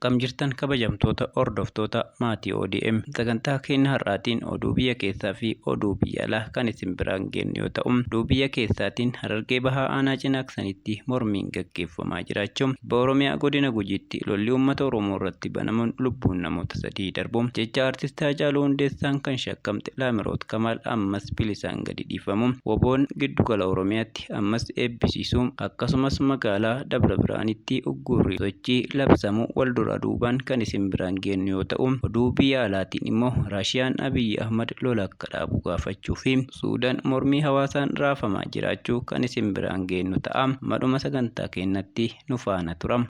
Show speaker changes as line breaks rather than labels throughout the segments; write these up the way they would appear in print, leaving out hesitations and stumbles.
Akkam jirtan kabajamtoota hordoftoota maatii ODM sagantaa keenya har'aatiin oduu biyya keessaa fi oduu biyya alaa kan isin biraan geenyu yoo ta'u, oduu biyya keessaatiin Harargee Bahaa Aanaa Cinaaksanitti mormiin gaggeeffamaa jiraachuu, Kibba Oromiyaa Godina Gujiitti lolli uummata Oromoo irratti banamuun lubbuun namoota 3 darbu, jecha Artist Haacaaluu Hundeessaan kan shakkamte Laamiroot Kamaal ammas bilisaan gadi dhiifamu, WBOn Giddugala Oromiyaatti ammas eebbisiisuu, akkasumas magaalaa Dabra Birhaanitti uggurri sochii labsamuu walduraa duubaan kan isin biraan geennu yoo ta'u, oduu biyya alaatiin immoo Raashiyaan Abiyyi Ahmad lola akka dhaabu gaafachuu fi Suudaan mormii hawaasaan raafamaa jiraachuu kan isin biraan geennu ta'a. Hamma dhuma sagantaa keennatti nu faana tura.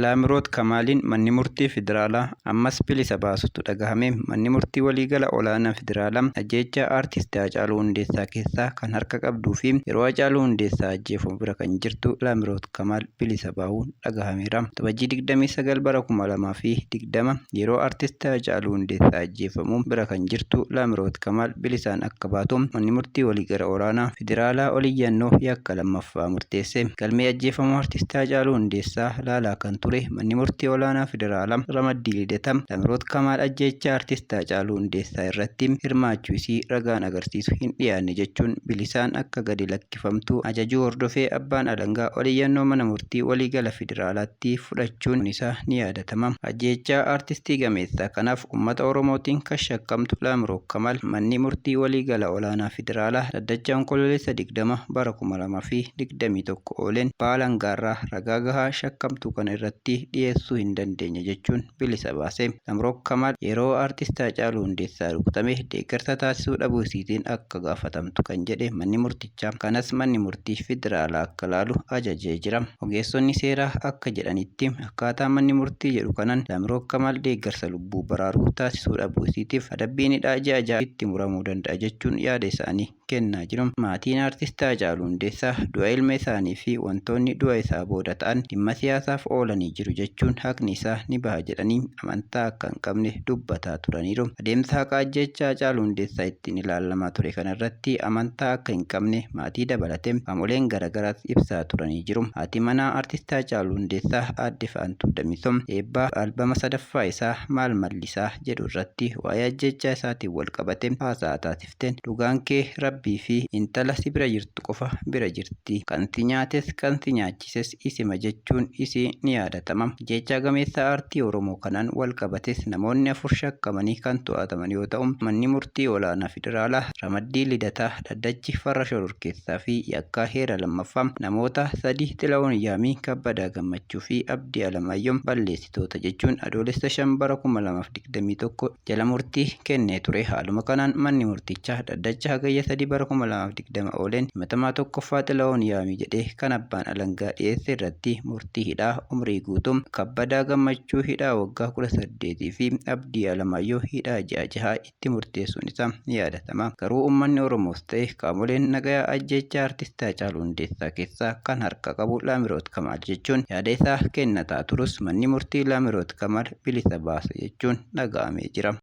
Laamiroot Kamaaliin manni murtii federaalaa ammas bilisa baasutu dhagahame. Manni murtii waliigala olaanaa federaalaa ajjeechaa Aartist Haacaaluu Hundeessaa keessaa kan harka qabduu fi yeroo Haacaaluu Hundeessaa ajjeefamu bira kan jirtu Laamiroot Kamaal bilisa bahuun dhagahameera. Waxabajjii 29 bara 2020 yeroo Artist Haacaaluu Hundeessaa ajjeefamu bira kan jirtu Laamroot Kamaal bilisaan akka baatu Manni Murtii Waliigala Olaanaa Federaalaa Oliyyannoo yakka lammaffaa murteesse. Galmee ajjeefamuu Artist Haacaaluu Hundeessaa laalaa kan ture Manni Murtii Olaanaa Federaalaa Ramaddii Lidataa Laamroot Kamaal ajjeechaa Artist Haacaaluu Hundeessaa irratti hirmaachuu isii ragaan agarsiisu hin dhiyaanne jechuun bilisaan akka gadi lakkifamtu ajajuu hordofee abbaan alangaa oliyyannoo mana murtii waliigala federaalaatti fudhachuun isaa ni yaadatama. Ajjeechaa aartistii gameessaa kanaaf ummata Oromootiin kan shakkamtu Laamrook Kamaal manni murtii waliigala olaanaa federaalaa dhaddacha Onkololeessa 20 bara 2021 ooleen abbaa alangaarraa ragaa gahaa shakkamtuu kana irratti dhiyeessuu hin dandeenye jechuun bilisa baase. Lamrook Kamaal yeroo Aartist Haacaaluu Hundeessaa rukutame deeggarsa taasisuu dhabuu isiitiin akka gaafatamtu kan jedhe manni murtichaa, kanas manni murtii federaalaa akka laalu ajajee jira. Ogeessonni seeraa akka jedhanitti akkaataa manni murtii jedhu kanan Lamrook Kamaal deeggarsa lubbuu baraaruu taasisuu dhabuu isiitiif adabbiin hidhaa ji'a jahaa itti muramuu danda'a jechuun yaada isaanii kennaa jiru. Maatiin Aartist Haacaaluu Hundeessaa du'a ilma isaanii fi wantoonni du'a isaa booda ta'an dhimma siyaasaaf oolanii jiru jechuun haqni isaa ni baha jedhanii amantaa akka hin qabne dubbataa turaniiru. Adeemsa haqa ajjeechaa Haacaaluu Hundeessaa ittiin ilaalamaa ture kanarratti amantaa akka hin qabne maatii dabalatee qaamoleen garagaraas ibsaa turanii jiru. Haati manaa Aartist Haacaaluu Hundeessaa Aadde Faantuu Damisoo eebba albama sadaffaa isaa Maal Mallisaa jedhu irratti waa'ee ajjeechaa isaatiin walqabate haasa'a taasifteen dhugaan kee Rabbii fi intala si bira jirtu qofa bira jirti. Kan si nyaates kan si nyaachises isima jechuun isii ni yaadatama. Ajjeechaa gameessa aartii Oromoo kanaan walqabates namoonni 4 shakkamanii kan to'ataman yoo ta'u, Manni Murtii Olaanaa Federaalaa Ramaddii Lidataa Dhaddachi Farra Shororkeessaa fi Yakkaa Heera 2ffaa namoota 3 Xilahuun Yaamii, Kabbadaa Gammachuu fi Abdii Alamaayyoo balleessitoota jechuun Adoolessa 5 bara 2021 jala murtii kennee ture. Haaluma kanaan manni murtichaa dhaddacha Hagayya 3 bara 2020 ooleen himatamaa 1ffaa Xilahuun Yaamii jedhee kan abbaan alangaa dhiyeesse irratti murtii hidhaa umrii guutuu, Kabbadaa Gammachuu hidhaa waggaa 18 fi Abdii Alamaayyoo hidhaa ji'a jahaa itti murteessuun isaa ni yaadatama. Garuu uummanni Oromoos ta'e qaamoleen nagayaa ajjeechaa Artist Haacaaluu Hundeessaa keessaa kan harka qabu Laamiroot Kamaal jechuun yaada isaa kennataa turus manni murtii Laamiroot Kamaal bilisa baasa jechuun dhaga'amee jira.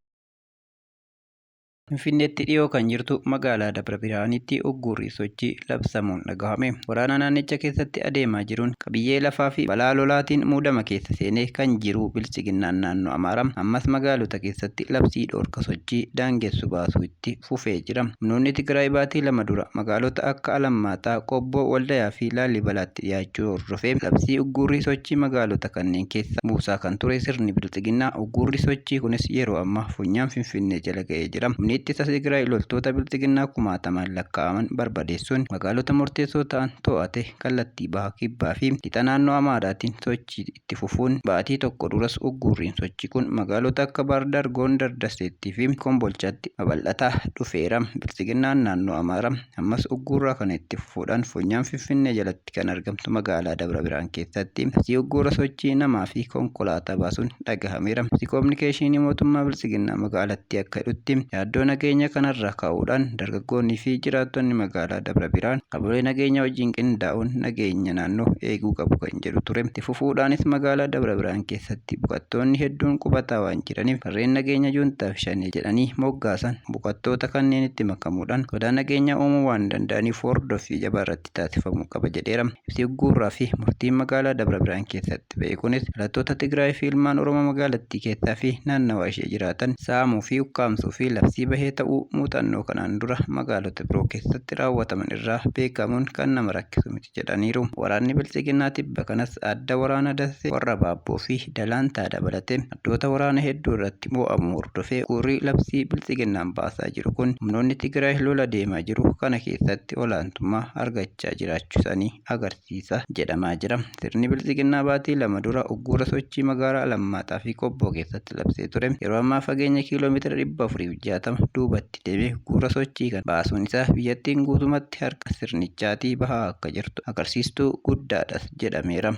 Finfinneetti dhiyoo kan jirtu magaalaa Dabra Birhaanitti uggurri sochii labsamuun dhagahame. Waraana naannicha keessatti adeemaa jiruun qabiyyee lafaa fi balaa lolaatiin muudama keessa seenee kan jiruu Biltsiginnaan naannoo Amaaraa ammas magaalota keessatti labsii dhoorka sochii daangessu baasuu itti fufee jira. Humnoonni Tigraay baatii 2 dura magaalota akka Alammaaxaa, Qobboo, Waldayaa fi Laallibalaatti dhiyaachuu hordofee labsii ugguurrii sochii magaalota kanneen keessa buusaa kan ture sirni Bilxiginnaa ugguurri sochii kunis yeroo ammaa funyaan Finfinnee jala ga'ee jira. Humni ittisa Tigraay loltoota Bilxiginnaa kumaatamaan lakkaa'aman barbadeessuun magaalota murteessoo ta'an to'ate kallattii baha, kibbaa fi lixa naannoo Amaaraatiin sochii itti fufuun baatii tokko duras uggurriin sochii kun magaalota akka Baahirdaar, Gondar, Daseettii fi Kombolchaatti babal'ataa dhufeera. Bilxiginnaan naannoo Amaaraa ammas uggurraa kana itti fufuudhaan funyaan Finfinnee jalatti kan argamtu magaalaa Dabra Birhaan keessatti labsii uggura sochii namaa fi konkolaataa baasuun dhagahameera. Ibsi koominikeeshinii mootummaa Bilxiginnaa magaalattii akka jedhutti, yaaddoo nageenya kanarraa ka'uudhaan dargaggoonnii fi jiraattonni magaalaa Dabra Birhaan qaamolee nageenyaa wajjin qindaa'uun nageenya naannoo eeguu qabu kan jedhu ture. Itti fufuudhaanis magaalaa Dabra Birhaan keessatti buqattoonni hedduun qubataa waan jiraniif warreen nageenya juuntaa fi shanee jedhanii moggaasan buqattoota kanneenitti makamuudhaan sodaa nageenyaa uumuu waan danda'aniif hordoffii jabaa irratti taasifamuu qaba jedheera. Ibsi uggurraa fi murtiin magaalaa Dabra Birhaan keessatti ba'e kunis dhalattoota Tigraay fi ilmaan Oromoo magaalattii keessaa fi naannawaa ishee jiraatan saamuu fi ukkaamsuu fi labsii bahee ta'uu muuxannoo kanaan dura magaalota biroo keessatti raawwataman irraa beekamuun kan nama rakkisu miti jedhaniiru. Waraanni Bilxiginnaa tibba kanas adda waraana Dasee, warra Baabboo fi Dalaantaa dabalatee maddoota waraana hedduu irratti mo'amuu hordofee uggurrii labsii Bilxiginnaan baasaa jiru kun humnoonni Tigraay lola deemaa jiru kana keessatti olaantummaa argachaa jiraachuu isaanii agarsiisa jedhamaa jira. Sirni Bilxiginnaa baatii 2 dura uggura sochii magaalaa Alammaaxaa fi Qobboo keessatti labsee ture. Yeroo ammaa fageenya kiiloomeetira 460 duubatti deemee uggura sochii kana baasuun isaa biyyattiin guutumatti harka sirnichaatii bahaa akka jirtu agarsiistuu guddaadhas jedhameera.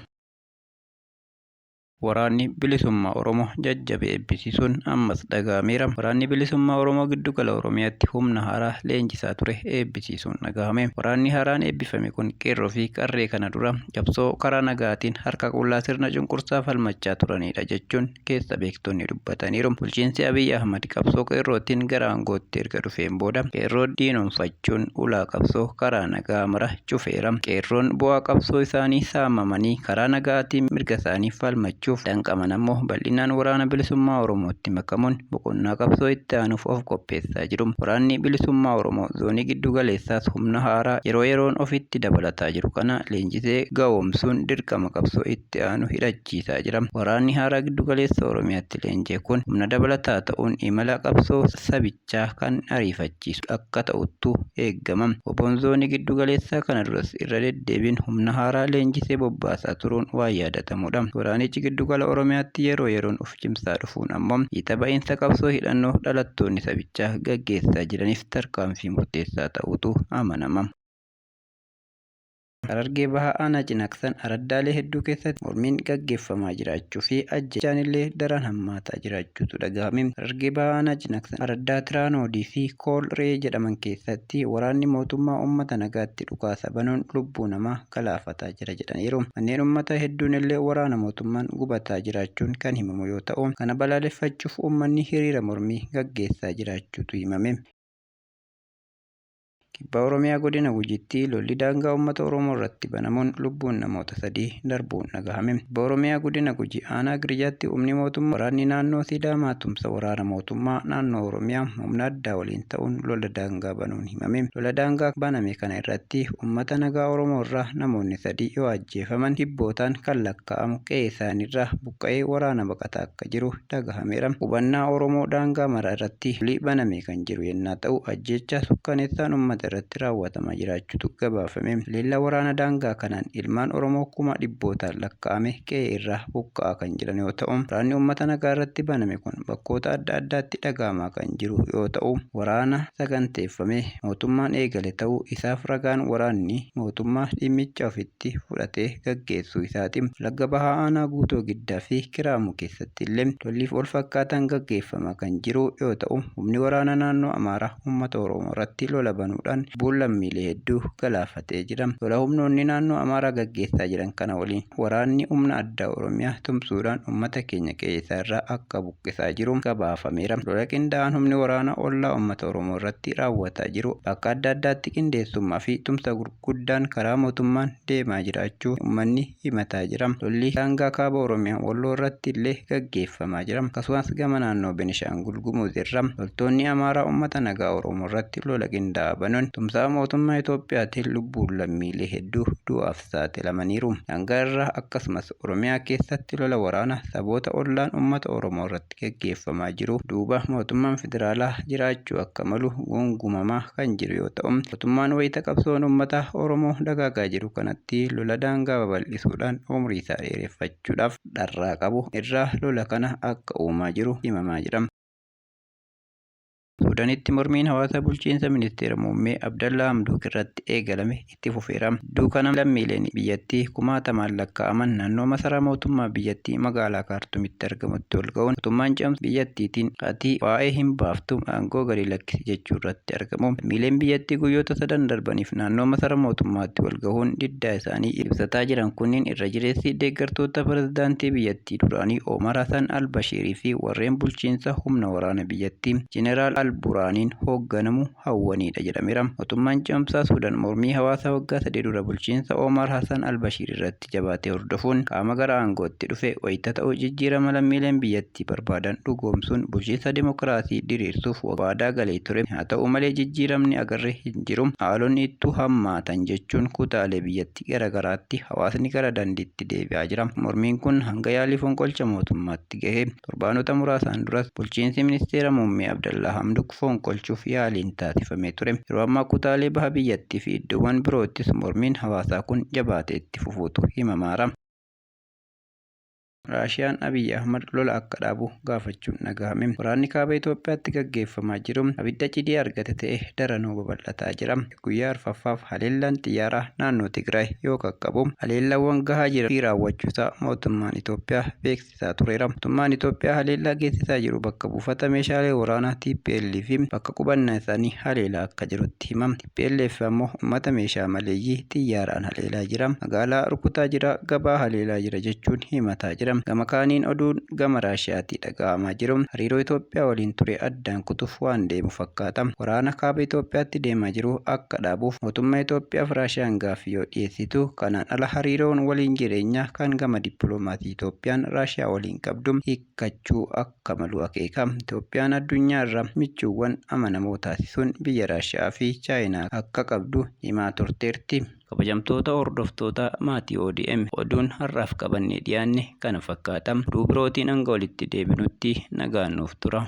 Waraanni Bilisummaa Oromoo jajjabee eebbisiisuun ammas dhaga'ameera. Waraanni Bilisummaa Oromoo giddugala Oromiyaatti humna haaraa leenjisaa ture eebbisiisuun dhagahame. Waraanni haaraan eebbifame kun qeerroo fi qarree kana dura qabsoo karaa nagaatiin harka qullaa sirna cunqursaa falmachaa turanidha jechuun keessa beektonni dubbataniiru. Bulchiinsi Abiy Ahmad qabsoo qeerrootiin gara aangootti erga dhufeen booda qeerroo diinonfachuun ulaa qabsoo karaa nagaa mara cufeera. Qeerroon bu'aa qabsoo isaanii saamamanii karaa nagaatiin mirga isaanii falmachuuf danqaman ammoo bal'inaan waraana bilisummaa Oromootti makamuun boqonnaa qabsoo itti aanuuf of qopheessaa jiru. Waraanni bilisummaa Oromoo zoonii giddu galeessaas humna haaraa yeroo yeroon ofitti dabalataa jiru kana leenjisee gahoomsuun dirqama qabsoo itti aanu hidhachiisaa jira. Waraanni haaraa giddu galeessa Oromiyaatti leenji'e kun humna dabalataa ta'uun imala qabsoo sabichaa kan ariifachiisu akka ta'uttu eegama. Oboon zoonii giddu galeessaa kana duras irra deddeebiin humna haaraa leenjisee bobbaasaa turuun waan yaadatamudha. Waraanichi giddugala Oromiyaatti yeroo yeroon of cimsaa dhufuun ammoo hiixa ba'iinsa qabsoo hidhannoo dhalattoonni sabichaa gaggeessaa jiraniif tarkaanfii murteessaa ta'utu amanama. Harargee Bahaa Aanaa Cinaaqsan araddaalee hedduu keessatti mormiin gaggeeffamaa jiraachuu fi ajjechaan illee daran hammaataa jiraachuutu dhagahame. Harargee Bahaa Aanaa Cinaaqsan araddaa Tiraanoodii fi Koolree jedhaman keessatti waraanni mootummaa uummata nagaatti dhukaasa banuun lubbuu namaa galaafataa jira jedhaniiru. Manneen uummata hedduun illee waraana mootummaan gubataa jiraachuun kan himamu yoo ta'u, kana balaaleffachuuf uummanni hiriira mormii gaggeessaa jiraachuutu himame. Kibba Oromiyaa godina Gujiitti lolli daangaa uummata Oromoo irratti banamuun lubbuun namoota 3 darbuun dhagahame. Kibba Oromiyaa godina Gujii aanaa Girjaatti humni mootummaa waraanni naannoo Sidaamaa tumsa waraana mootummaa naannoo Oromiyaa humna addaa waliin ta'uun lola daangaa banuun himame. Lola daangaa baname kana irratti uummata nagaa Oromoo irraa namoonni 3 yoo ajjeefaman dhibbootaan kan lakkaa'amu qe'ee isaaniirraa buqqa'ee waraana baqataa akka jiru dhagahameera. Hubannaa Oromoo daangaa mara irratti lolli baname kan jiru yennaa ta'u, ajjeechaa sukkaneessaan uummata irratti raawwatamaa jiraachuutu gabaafame. Leella waraana daangaa kanaan ilmaan Oromoo kuma dhibbootaan lakkaa'ame qe'ee irraa buqqa'aa kan jiran yoo ta'u, waraanni uummata nagaa irratti baname kun bakkoota adda addaatti dhagahamaa kan jiru yoo ta'u, waraana saganteeffame mootummaan eegale ta'uu isaaf ragaan waraanni mootummaa dhimmicha ofitti fudhatee gaggeessuu isaati. Wallagga Bahaa Aanaa Guutoo Giddaa fi Kiraamuu keessatti illee lolliif wal fakkaataan gaggeeffamaa kan jiru yoo ta'u, humni waraana naannoo Amaaraa uummata Oromoo irratti lola banuudhaan lubbuun lammiilee hedduu galaafatee jira. Lola humnoonni naannoo Amaaraa gaggeessaa jiran kana waliin waraanni humna addaa Oromiyaa tumsuudhaan uummata keenya qe'ee isaa irraa akka buqqisaa jiru gabaafameera. Lola qindaa'aan humni waraanaa ollaa uummata Oromoo irratti raawwataa jiru bakka adda addaatti qindeessummaa fi tumsa gurguddaan karaa mootummaan deemaa jiraachuu uummanni himataa jira. Lolli daangaa kaaba Oromiyaa Walloo irratti illee gaggeeffamaa jira. Akkasumas gama naannoo Benishaangul Gumuz irra loltoonni Amaaraa uummata nagaa Oromoo irratti lola qindaa'aa banuun Faannoon tumsaa mootummaa Itoophiyaatiin lubbuun lammiilee hedduu du'aaf saaxilamaniiru. Daangaa irraa akkasumas Oromiyaa keessatti lola waraana saboota ollaan uummata Oromoo irratti gaggeeffamaa jiru duuba mootummaan federaalaa jiraachuu akka malu gongumamaa kan jiru yoo ta'u, mootummaan wayita qabsoon uummata Oromoo dagaagaa jiru kanatti lola daangaa babal'isuudhaan umrii isaa dheereffachuudhaaf dharraa qabu irraa lola kana akka uumaa jiru himamaa jira. Suudaanitti mormiin hawaasa bulchiinsa ministeera muummee Abdallaa Hamduuk irratti eegalame itti fufeera. Gidduu kana lammiileen biyyattii kumaatamaan lakkaa'aman naannoo masaraa mootummaa biyyattii magaalaa Kaartumitti argamutti ol ga'uun mootummaan ce'umsa biyyattiitiin ati waa'ee hin baaftu, aangoo gadi lakkisi jechuu irratti argamu. Lammiileen biyyattii guyyoota sadan darbaniif naannoo masaraa mootummaatti wal gahuun diddaa isaanii ibsataa jiran kunniin irra jireessi deeggartoota pirezidaantii biyyattii duraanii Omar Hassan al-Bashiirii fi warreen bulchiinsa humna waraana biyyattii Jeneraal al-Buraaniin hoogganamu hawwanidha jedhameera. Mootummaan ce'umsaa Suudaan mormii hawaasaa waggaa 3 dura bulchiinsa Omar Hassan al-Bashiir irratti jabaatee hordofuun qaama gara aangootti dhufe wayita ta'u, jijjiirama lammiileen biyyattii barbaadan dhugoomsuun bulchiinsa dimokiraasii diriirsuuf waadaa galee ture. Haa ta'u malee, jijjiiramni agarre hin jiru. Haalonni ittuu hammaatan jechuun kutaalee biyyattii garaagaraatti hawaasni gara daandiitti deebi'aa jira. Mormiin kun hanga yaalii fonqolcha mootummaatti gahe. Torbaanota muraasaan duras bulchiinsi ministeera muummee Abdallaa Hamduk fonqolchuuf yaaliin taasifamee ture. Yeroo ammaa kutaalee baha biyyattii fi iddoowwan biroottis mormiin hawaasaa kun jabaatee itti fufuutu himamaara. Raashiyaan Abiyyi Ahmad lola akka dhaabu gaafachuun dhagahame. Waraanni kaaba Itoophiyaatti gaggeeffamaa jiru abidda cidii argate ta'e daranuu babal'ataa jira. Guyyaa arfaffaaf haleellaan xiyyaaraa naannoo Tigraay yoo qaqqabu, haleellaawwan gahaa jiran fi raawwachuusaa mootummaan Itoophiyaa beeksisaa tureera. Mootummaan Itoophiyaa haleellaa geessisaa jiru bakka buufata meeshaalee waraanaa TPLF fi bakka qubannaa isaanii haleelaa akka jirutti hima. TPLF ammoo uummata meeshaa maleeyyii xiyyaaraan haleelaa jira, magaalaa rukutaa jira, gabaa haleelaa jira jechuun himataa jira. Gama kaaniin oduun gama Raashiyaatii dhaga'amaa jiru hariiroo Itoophiyaa waliin ture addaan kutuuf waan deemu fakkaata. Waraana kaaba Itoophiyaatti deemaa jiru akka dhaabuuf mootummaa Itoophiyaaf Raashiyaan gaaffii yoo dhiyeessitu, kanaan ala hariiroon waliin jireenyaa kan gama dippiloomaasii Itoophiyaan Raashiyaa waliin qabdu hiikkachuu akka malu akeeka. Itoophiyaan addunyaa irra michuuwwan amanamoo taasisuun biyya Raashiyaa fi Chaayinaa akka qabdu himaa turteerti. Kabajamtoota hordoftoota maatii ODM, oduun har'aaf qabannee dhiyaanne kana fakkaata. Oduu birootiin hanga walitti deebinutti nagaan nuuf tura.